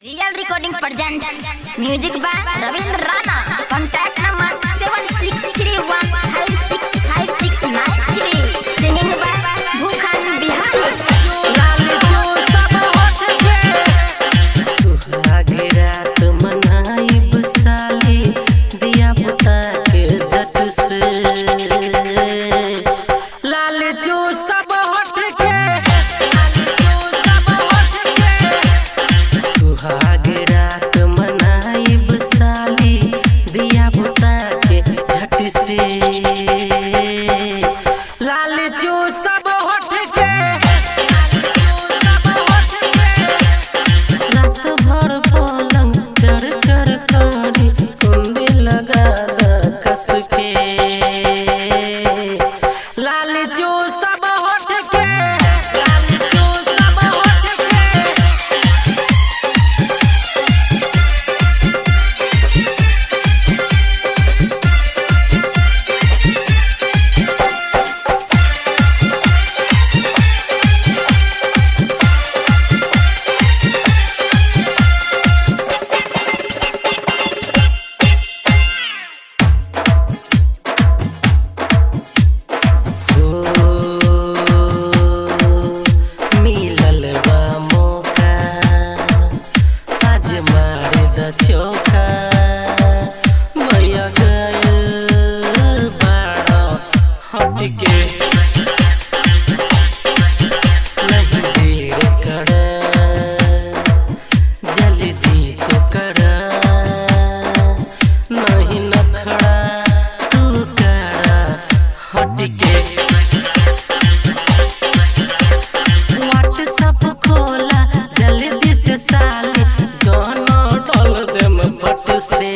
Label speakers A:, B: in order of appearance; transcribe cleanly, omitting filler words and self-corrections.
A: Real recording present music by Ravindra Rana. Contact number 7631565693. Singing by Bhukhan Bihari.
B: लाल जो सब होठ के।
C: सुहाग रात मनाइब साली दिया बुता के जट से।
B: लाल जो सब होठ के, लाल जो सब होठ के।
C: सुहाग रात मनाइब साली दिया बुता के झट से।
B: लाल जो सब होठ के, लाल जो सब होठ के।
C: रात भर पलंग चढ़ चढ़ करी कुंडी लगा द कस के।
B: लाल जो सब होठ के, लाल जो सब होठ के।
C: हो मिलल बा मौका, आज मार द चौका। भैया गइल बाड़ा हट के, नहीं देर कर, जल्दी तो कर, नहीं नखड़ा तू कर हट के। व्हाट्सएप खोला जल्दी से साली, गाना डाल देम फट से।